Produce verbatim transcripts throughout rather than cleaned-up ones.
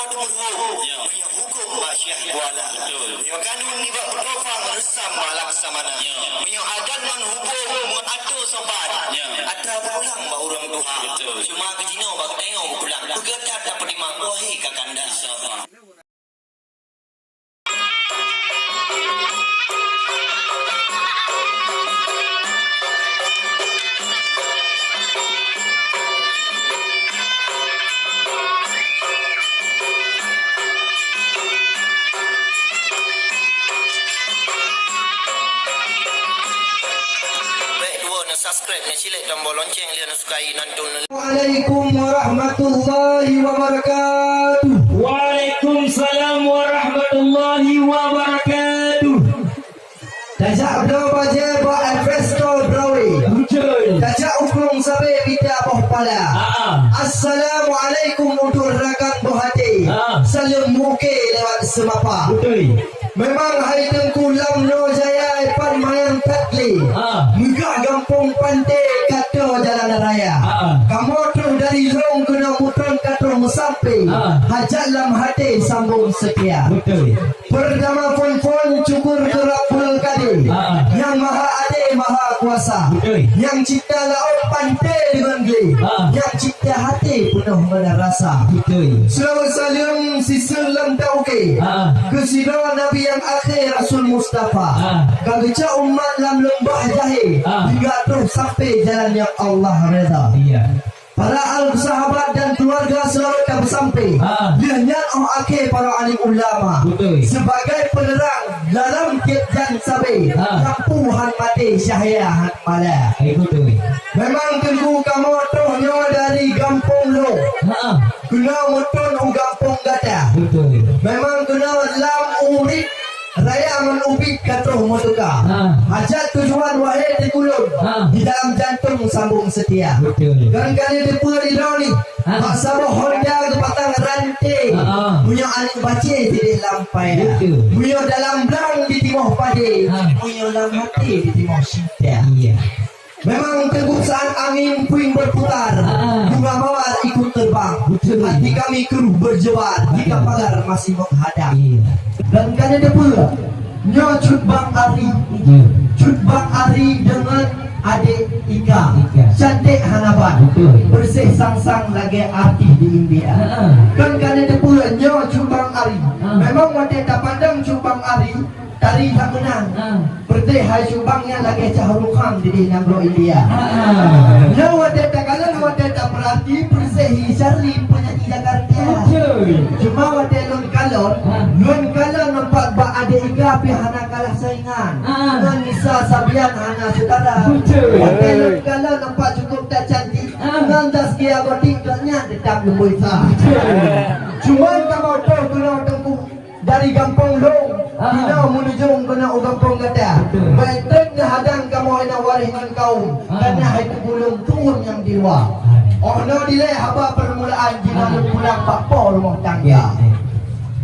Meunyoe huköm bak Syekh Kuala. Betul. Meunyoe kanun nibak peutopan reusam bak Laksamana. Ya. Meunyoe adat ngon hubong meuatur sopan. Ya. Atra pulang bak ureuëng tuha. Betul. Cuma keu jinoe bak tanyoe pulang. Peugah that tapeutimang, wahé kakanda. Insya Allah. Bèk tuwo neusubscribe, neucilek tombol lonceng lé neusukai nan tun. Assalamualaikum warahmatullahi wabarakatuh. Waalaikumsalam warahmatullahi wabarakatuh. Tajak bloe bajèe bak investor Broadway. Betul. Tajak ukrong sabé bita boh pala. Ah, ah. Assalamualaikum untuk rakan boh até. Ah. Saleuem muké lewat seumapa. Betul. Memang hai Teungku lam noe jaya pan manyang that lé. Ah. Meugah gampông panté kato jalan raya. Ah, ah. Kamoe troh dari Lhong keunoe mutron ka troh meusampé. Ah. Hajat lam haté sambông seutia. Betul. Peurdama phon-phon syukur keu Rabbul Qadir, ah, nyang maha adé maha kuasa, beutôi, nyang cipta laôt panté deungon glé, ah, nyang cipta haté peunoh meunan rasa. Beutôi. Seulaweuet saleuem siseun lam tauké, ah, keu sidroe Nabi nyang akhé Rasul Mustafa, ah, ka geucok umat lam leumbah jahé, ah, hingga troh sampé jalan nyang Allah redha. Iya. Para ahli sahabat dan keluarga seulaweuet ka peusampé. Ha. Lheueh nyan óh akhé para alim ulama. Beutôi. Sebagai penerang dalam tiep jan sabé. Ha. Lampu han maté, cahya han mala. Eh, beutôi. Memang teungku kamoe troh nyoe dari gampông Lhong. Ha. Keunoe meutrôn u gampông gata. Beutôi. Memang keunoe lam urip raya ngon ubit ka troh meuteuka. Ha. Hajat tujuan wahé di ulôn, ha, di dalam jantông sambông seutia. Beutôi. Kon ka lheueh teupeue di droeneuh, ha, bak saboh honda geupasang ranté. Ha, ha. Meunyoe aneuk bacé sidéh lam paya. Beutôi. Meunyoe dalam blang di timoh padé. Ha. Meunyoe lam haté di timoh cinta. Iya. Memang teguh saat angin puing berputar, ah, bunga mawar ikut terbang. Betul. Hati kami keruh berjebar, jika pagar masih menghadang. Iya. Dan ka lheueh teupeue, nyoe cut Bang Ari. Iya. Cut Bang Ari deungon adék Ika. Ika. Cantik hana ban. Betul. Bersih sang-sang lagèe artis di India. Ha. Kan ka lheueh teupeue, nyoe cut Bang Ari. Ha. Memang watèe tapandang cut Bang Ari, tari that meunan. Ha. Peureuteh hai cut Bang nyan lagèe Shah Rukh Khan di nanggroe India. Ha. Nyoe watèe takalon, watèe tapeurati, peureuteh hi Charlie penyanyi Jakarta. Betul. Cuma watèe lôn kalon, ha, lôn kalon nampak bak adék Ika pih hana kalah saingan. Ha. Ngon Nisa Sabian hana syedara. Betul. Watèe lôn kalon nampak cukup that cantik. Ha. Ngon Zaskia Gotik, gobnyan teutap lumbôi sa. Betul. Cuman kamoe troh keunoe teungku dari gampông Lhong, ah, keunoe meunujung keunoe u gampông gata. Betul. Bèk trép neuhadang kamoe inong waréh ngon kaum, ah, kareuna hai teungku lôn tuwön nyang di luwa. Ah. Óh noe dilèe haba peurmulaan, jinoe, ah, lôn pulang bak po rumoh tangga. Ya, ya.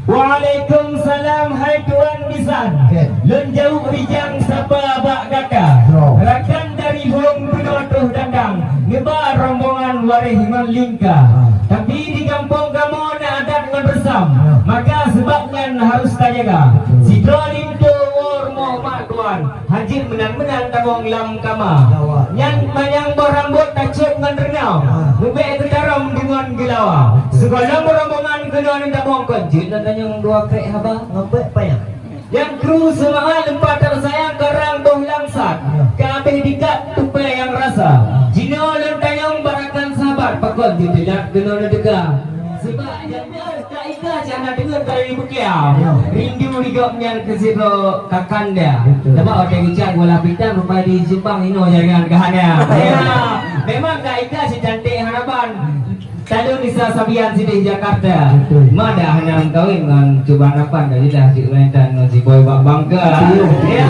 Waalaikumsalam, hai tuan bisan. Ya. Lôn jaweueb rijang sapa bak gata. Bro. Rakan dari Lhong keunoe troh datang, neuba rombongan waréh ngon lingka. Ah. Tapi di gampông kamoe na adat ngon reusam, ya, maka seubab nyan harôh tajaga. Betul. Sidroe linto woe rumoh mak tuan, hana jeuet meunan-meunan tamong lam kama. Lawa. Nyan manyang boh rambôt tacok ngon reunau, ah, mubèk geutarôm deungon geulawa. Betul. Sigohlom rombongan keunoe neutamong kon jeuet lôn tanyong dua krék haba. Ngambek payah. Nyang kru seumaha leumpat teusayang karang boh langsat, ya, ka abéh dikat tupée nyang rasa. Ya. Jinoe lôn tanyong bak rakan sahabat, pakon jiteulat keunoe neuteuka. Sebab nyang ka Ika cit hana deungon tari bukia. Ya. Rindu di gobnyan keu sidroe kakanda. Betul. Sabab watée geucak bola bintang rupai di Jepang inoe jaringan ka hana. Ya. Ya. Memang ka Ika si cantik hana ban. Talon Nisa Sabian sideh Jakarta. Betul. Ma dah hana meukawen ngon Cut Bang Rapan, dah jeulaih cit meuintan ngon si Boy bak bangka. Betul. Ya,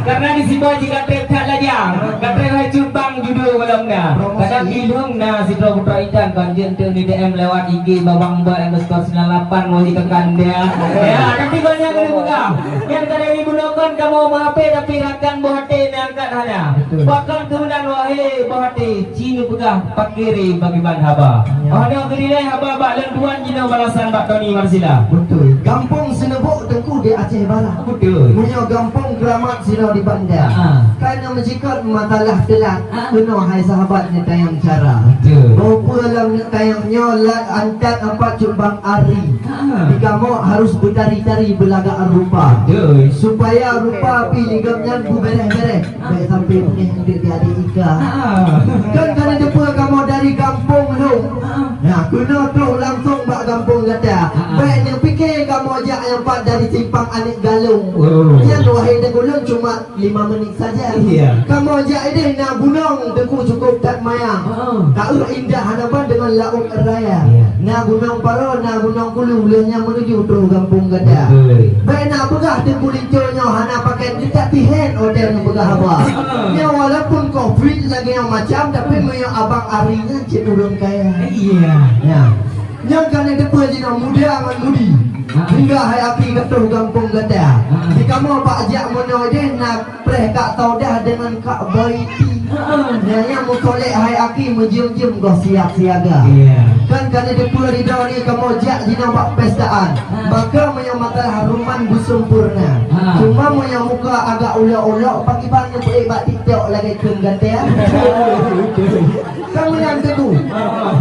karena di si Boy jika trép that lajang, ka trép hai Cut Bang judo malam dah. Promosi. Kadang di Lhong na sidroe putra intan kan jeuet untuk di D M lewat I G Babang Boy underscore sembilan lapan mau ditekan dia. Ya, tapi banyak kena pegang. Yang tadi ibu nonton kamu mau H P tapi rakan buah hati yang angkat hana. Betul. Bahkan kemudian wahai buah hati, cina pegang pakiri bagi ban haba. Oh, dah keudilai haba bak lôn tuan jinoe balasan bak Tony Marsila. Beutôi. Gampông Seuneubok teungku di Aceh Barat. Beutôi. Meunyoe gampông Keuramat sinoe di Banda. Ha. Kana meucikot masalah teulat. Ha. Keunoe hai sahabat neutanyong cara. Beutôi. Bahwa peue lam neutanyong nyoe lat antat ampat cut bang ari. Ha. Di kamoe harus beutari-tari beulagak rupa. Beutôi. Supaya rupa pi ligam nyan beubereh-bereh. Bèk sampai punéh udép di adik ika. Ah. Kan kana teupeue kamoe dari gampông lôn. Ah. Nah, keunoe troh langsong bak gampông gata. Ah. Bèk neupiké kamoe jak nyang pat dari simpang Aneuk Galông. Oh. Nyan wahé deungon lôn cuma lima menit saja. Iya. Kamoe jak idéh na gunong teungku cukup that maya. Ah. Ka ueh indah hana ban deungon laôt raya. Iya. Na gunong Paro, na gunong Kulu, lheueh nyan meunuju troh gampông gata. Beutôi. Bèk na peugah teungku linto nyoe hana pakai Tapi hen watèe neupeugah haba. Ah. Nyoe walaupun covid lagèe nyoe macam, tapi meunyoe abang ari nyan cit ureueng kaya. Iya. Ya. Nyan ka neuteupeue jinoe muda ngon mudi. Ah. Hingga hai api gatoh gampông gata. Ah. Di kamoe bak jak meunoe deh na preh kak saudah deungon kak boy ti. Ah. Nyan nyang meusolek hai aki meujeuem-jeuem goh siap siaga. Iya. Kan ka neuteupeue ridho ni kamoe jak jinoe bak pestaan. Ah. Maka meunyoe masalah ruman beusempurna. Ha. Cuma meunyoe muka agak ulok-ulok, pakriban neupeuék bak TikTok lagèe kheun gata. Ka meunan teungku.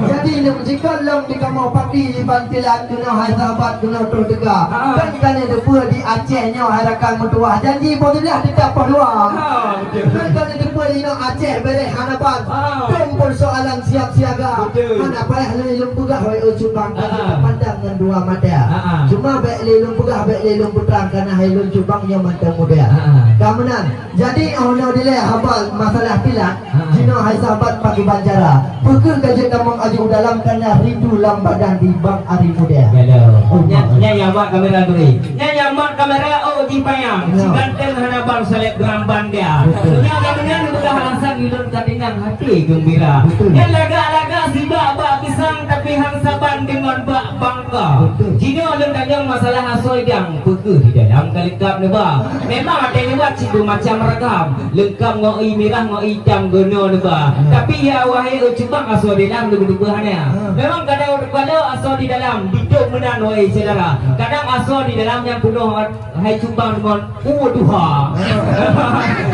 Jadi lôn jikheun lom di kamoe pati iban tilat keunoe hai sahabat keunoe troh teuka. Ha. Kan ka neuteupeue di Aceh nyoe hai rakan meutuwah. Janji poh siblaih teutap poh dua. Ha, betul. Kan ka neuteupeue di inoe Aceh bereh hana ban. Ha. Dum peusoalan siap siaga. Betul. Hana payah lé lôn peugah wahé cumbang. Ha. Pandang ngon dua mata. Ha, ha. Cuma bèk lé lôn peugah, bèk lé lôn peutrang, kareuna hai lôn cumbang nyoe mantong muda. Ha, ha. Ka meunan. Jadi, oh, nyoe dilèe haba masalah pilat, ha, ha, jinoe hai sahabat pakriban cara. Peu kheueh ka jeuet tamong aju u dalam kareuna rindu lam badan di bang ari muda. Hello. Oh, nyan, nyan nyang mat kamera turi. Nyan nyang mat kamera, oh, jipayang. Ya. Si ganteng hana bang selebgram Banda. Betul. Nyan ka meunan peugah alasan ulôn ka deungon hati gembira. Betul. Nyan lagak-lagak sibak bak pisang, tapi han saban deungon bak bangka. Betul. Jinoe lôn tanyong masalah asoe idang, peu kheueh di dalam ka leungkap neuba. Memang até neuba cit beumacam ragam, leungkap ngon ié mirah ngon ié itam geunoe neuba. Hmm. Tapi ya wahé cumbang asoe di dalam lôn teupeue hana. Hmm. Memang kadang kalau asoe di dalam, bitok meunan wahé syedara. Hmm. Kadang asoe di dalam nyang peunoh hai cumbang deungon ueh tuha.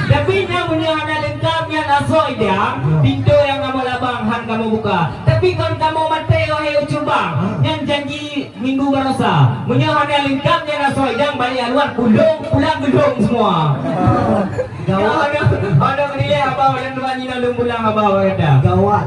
Tapi nyan meunyoe hana leungkap nyan asoe idang, pintoe nyang kamoe labang han kamoe buka. Tapi kon kamoe maté wahé cumbang, nyan janji minggu barosa. Meunyoe hana leungkap nyan asoe idang balik haluan kulong pulang geulong semua. Gawat. Ada, ada menilai apa orang tua ni lalu pulang apa orang dah. Gawat.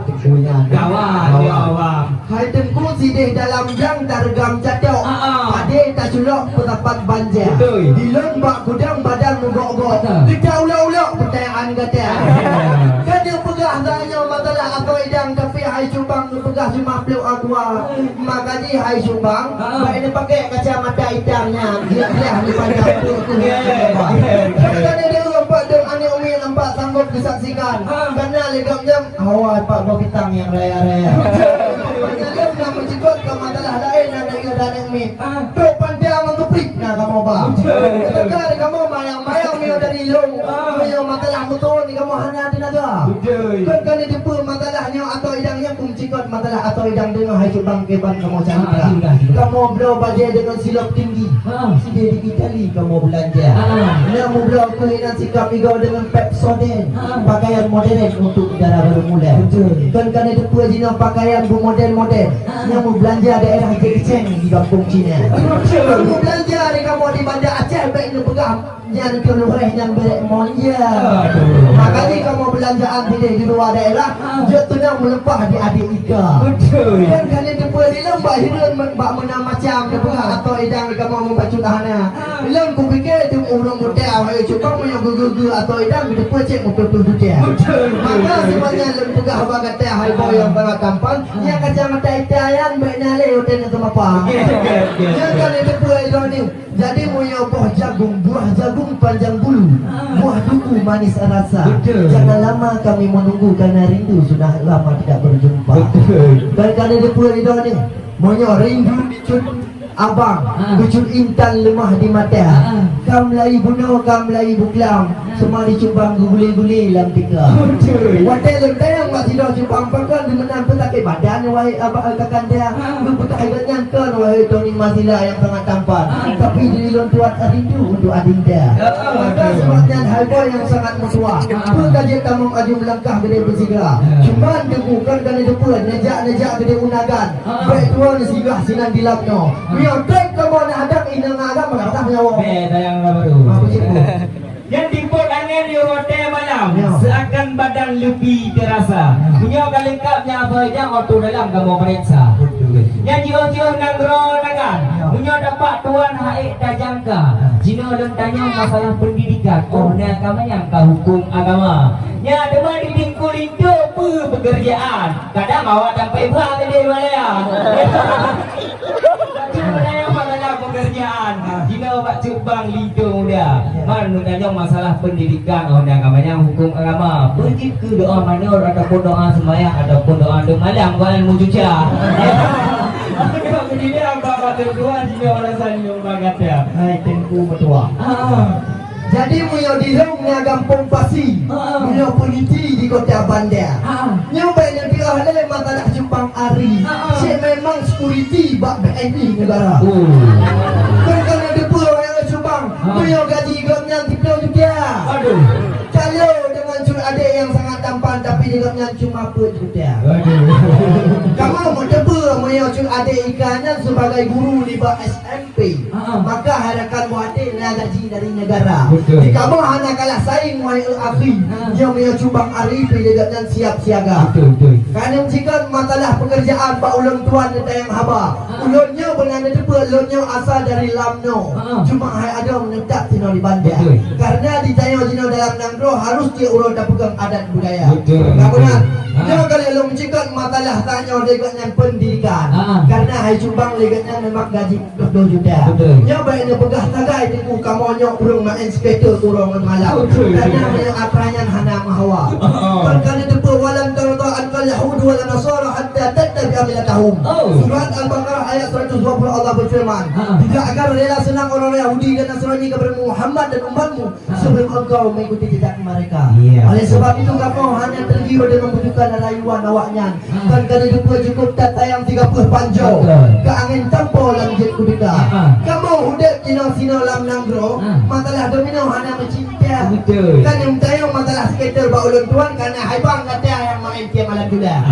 Gawat, ya Allah. Hai Teungku sideh dalam jang tareugam catok. Ah, ah. Padé taculok peusapat banja. Betul. Di lôn bak gudang badan meugok-gok. Betul. Kita ulok-ulok pertanyaan gata. Ah. Kan nyang peugah tanyoe masalah asoe idang, tapi hai cumbang geupeugah cuma pluek aqua. Maka jih hai cumbang, ah, bèk neupakai kacamata itam nyan. Dia, dia ni pandang tu, tu. Ya, ya, ya. Kan ada dia nampak dong aneuk umi nampak sanggup disaksikan. Ah. Karena lé gam nyang Awai pak boh bitang nyang raya-raya. Manyang lôn na meucikot ka masalah laén na dayeuh dan aneuk miet. Ah. Trok pantai ngon geuprit na kamoe ba. Betul. Teuka di kamoe mayang-mayang miyueb dari lôn. Ah. Miyueb makalah meuton di kamoe hana teunaga. Betul. Kon ka neuteupeue masalah nyoe asoe idang nyang peumeucikot masalah asoe idang deungon hai cumbang kiban kamoe cari. Ah, sudah, sudah. Kamoe bloe bajèe deungon silop tinggi. Ha. Sideh di Itali kamoe beulanja. Ha. Na meubloe keuh inan sikap igoe deungon Pepsodent. Ha. Pakaian modern untuk dara barô mulai. Betul. Kon ka neuteupeue jinoe pakaian beumodern-modern. Ha. Nyang meubeulanja daerah Jekceng di gampông Cina. Betul. Nyang meubeulanja di kamoe di Banda Aceh bèk neupeugah nyan keu lureh nyan berek mon ya. Aduh. Makajih kamoe beulanjaan sideh di luwa daerah, ha, jeuet tunang meuleupah di adik ika. Betul. Kan ka neuteupeue di lôn bak hireuen bak meunan macam neupeugah asoe idang di kamoe meubacut hana. Lôn kupike tu ureueng muda hai cuba meunyoe geu-geu asoe idang geuteupeue cit meututoh duta. Betul, betul, betul. Maka sebenarnya lôn peugah bak gata hai boh nyang sangat tampan, nyang kacamata itam nyan bèk na lé watèe na teumapa. Oke, oke, oke. Nyang ka lheueh teupeue droeneuh. Jadi meunyoe boh jagong, buah jagong panjang bulu, buah duku manis rasa. Betul. Jangan lama kami menunggu karena rindu sudah lama tidak berjumpa. Betul. Dan ka lheueh teupeue droeneuh, meunyoe rindu dicut Abang, ah, kucut intan leumah di mata. Ah, ah. Ka meulayi bunoe, ka meulayi buklam, ah, seumari cubang geugulé-gulé lam tika. Betul. Watèe lôn tanyong bak sidroe cubang, pakon di meunan peusakét badan, wahai abang, eh, kakanda. Ah. Peusakét badan kon, wahai Tony Masila nyang sangat tampan. Ah. Tapi diri lôn tuan rindu untuk adinda. Ah, ah, maka betul. Sebab nyan hai boy nyang sangat meutuah. Ah, ah. Peue ka jeuet tamong aju meulangkah geudeh beusigra. Ah. Cuman teungku kon ka neuteupeue, neujak-neujak geudeh unagan. Ah. Bèk tuwoe neusinggah sinan di lam nyoe. Ah. Meunyoe trép kamoe na adak inong agam, bagaimana nyawa? Bèk tayang lah baru. Ah, begitu. Nyan dipot angén di watèe malam, ya, seuakan badan leubi teurasa. Ya. Meunyoe ka leungkap nyan, apa jang oto dalam kamoe pareksa. Betul. Nyan jiôh-jiôh nanggroe Nagan. Ya. Meunyoe dapat tuan hai tajangka. Ya. Jinoe lôn tanyong masalah pendidikan. Oh, na ka manyang ka hukôm agama. Nyan teuma di Teungku Linto peue peukeurjaan. Kadang awak sampai bah tadi malam. Tapi meunyoe masalah pekerjaan, jinoe bak cubang Linto Muda. Man meunyoe masalah pendidikan, oh, na ka manyang hukôm agama. Peue jeuet keu doa manör ataupun doa seumayang ataupun doa untuk malam, bukan mucuca. Kalau begitu, apa patut dua jinoe alasan nyumbang kata? Hai Teungku Meutuah. Ah. Jadi, meunyoe di lôn na gampông Pasi, ha, meunyoe puniti di Kota Banda. Ha. Nyoe bèk neupiôh lé masalah cubang ari. Ha. Cit memang security bak B N I negara. Oh. Kon ka neuteupeue wahai cubang, ha, meunyoe gaji gobnyan siplôh juta. Aduh. Kalau dengan cut adek yang sangat tampan, tapi di gobnyan cuma peuet juta. Aduh. Kamoe meuteupeue meunyoe cut adek Ika nyan sebagai guru di bak S M P. P. Ha. Maka hai rakan buah até na gaji dari negara. Betul. Di kamoe hana kalah saing wahai akhi. Ha. Nyoe meunyoe cubang ari pih lé gobnyan siap siaga. Betul, betul. Ka neucikon masalah pekerjaan bak ulôn tuan neutanyong haba. Ha. Ulôn nyoe beuna neuteupeue lôn nyoe asal dari Lamno. Ha. Cuma hai adoe neutap sinoe di Banda. Betul. Karena di tanyoe jinoe dalam nanggroe harus tiep uroe tapeugöt adat budaya. Betul, betul. Ka beuna. Ha. Nyoe ka lheueh lôn cikon masalah tanyoe lé gobnyan pendidikan. Ha. Karena hai cubang lé gobnyan memang gaji dua puluh juta. Betul. Nyoe bèk neupeugah sagai teungku kamoe nyoe ureueng maén skater uroe ngon malam. Betul. Karena meunyoe atra nyan hana meuhawa. Oh. Kan ka neuteupeue, "Walan tarda ankal yahudu walan nasara hatta tattabi'a millatahum." Oh. Surat Al-Baqarah ayat seratus dua puluh, Allah berfirman, ha, "Tidak akan rela senang orang Yahudi dan Nasrani kepada Muhammad dan umatmu." Ha. Sebelum engkau mengikuti jejak mereka. Iya. Oleh sebab itu, kamoe hana tergiur dengan bujukan rayuan awaknyan. Ha. Kan ka neuteupeue cukup that sayang tiga peuh panjoe. Betul. Ka angén tampo lam jeuet kutika. Ha. Kamoe udép jinoe sinoe lam nanggroe, ha, masalah domino hana meucinta. Betul. Kan nyang tayong masalah skater bak ulôn tuan, karena hai bang gata nyang maén tiep malam jula. Ha.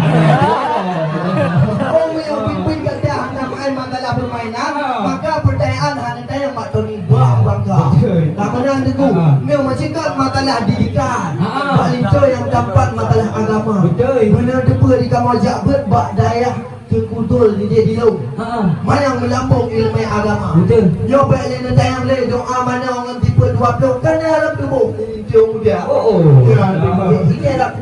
Oh, meunyoe pimpin gata hana maén masalah permainan, ha, maka pertanyaan hana tayong bak Tony. Wah, bangga. Betul. Ka meunan teungku. Ha. Nyoe meucikon masalah didikan. Ha. Bak linto nyang tampan masalah agama. Betul. Beuna teupeue di kamoe jak beuet bak dayah Teungku Dul di Deh Dilong. Ha. Manyang meulambong ileumèe agama. Betul. Nyoe bèk lé neutanyong lé doa manoe ngon tipe dua ploh kana lam tuboh linto muda. Oh, oh. Ya, terima kasih. Ini adalah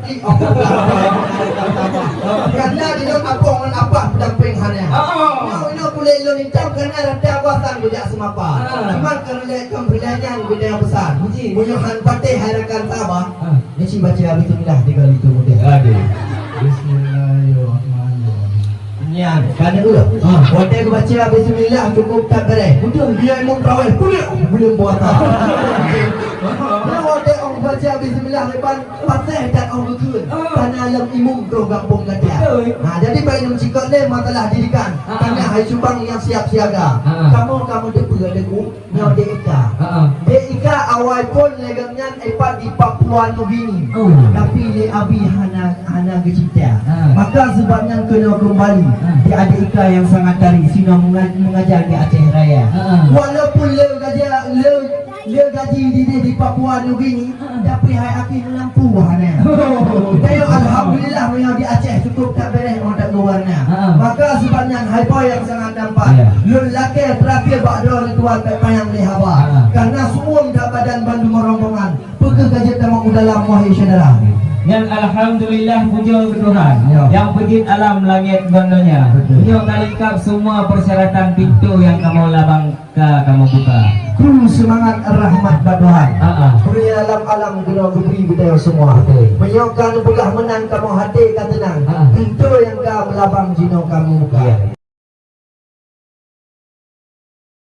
Karena di dalam abang ngon abah pendamping hana. Oh. Nyoe, nyoe kulét lôn itam karena rata awak sang geujak seumapa. Ah. Cuma karena lé-, kan peulanyan geutanyoe besar. Ji. Meunyoe han patéh hai rakan sahabat, ah, nyoe ci baca bismillah tiga kali tu mudah. Aduh. Bismillahirrahmanirrahim. Nyan, kan dulu. Ah. Watèe geubaca bismillah cukup that beres. Betul. Dia imum tarawih, puléh, belum puasa. Nah, watèe orang baca bismillah depan Patéh that 'oh geukheun, ah, kana lom imum troh gampông gata. Betul. Ha, jadi bak inong cikot lé masalah didikan. Ah. Kana hai cubang nyang siap siaga. Ah. Kamoe ka meuteupeue Teungku, nyoe Dek Ika. Ah, ah. Dek Ika awai phôn lé gobnyan ipat di Papua Nugini. Oh. Tapi lé Abi hana, hana geucinta. Ah. Maka sebab nyan keunoe keumbali, ah, di Dek Ika nyang sangat tari sinoe menga-, mengajar di Aceh Raya. Ah, ah. Walaupun lé gaja-, lé Lé gaji di, di, di Papua Nugini, tapi hai aki meulampôh hana. Tapi alhamdulillah, meunyoe di Aceh cukup that beres, oh, that geuwarna. Ha. Maka sebab nyan, hai boy nyang sangat tampan, ya, lôn lakèe terakhir bak droeneuh tuan, bèk panyang lé haba. Ha. Karena su'um that badan bandum rombongan. Peue keuh ka jeuet tamong u dalam, wahai syedara? Nyan alhamdulillah, pujoe keu Tuhan. Ya. Nyang peujeuet alam langèt ngon donya. Betul. Nyoe ka leungkap semua persyaratan pintoe nyang kamoe labang. Ka kamoe buka. Kru seumangat rahmat bak Tuhan. Ha, ha. Kru nyang lam alam keunoe geubri bak geutanyoe seumua. Betul. Meunyoe ka neupeugah meunan kamoe até ka teunang. Ha. Pintoe nyang ka meulabang jinoe kamoe buka. Ya.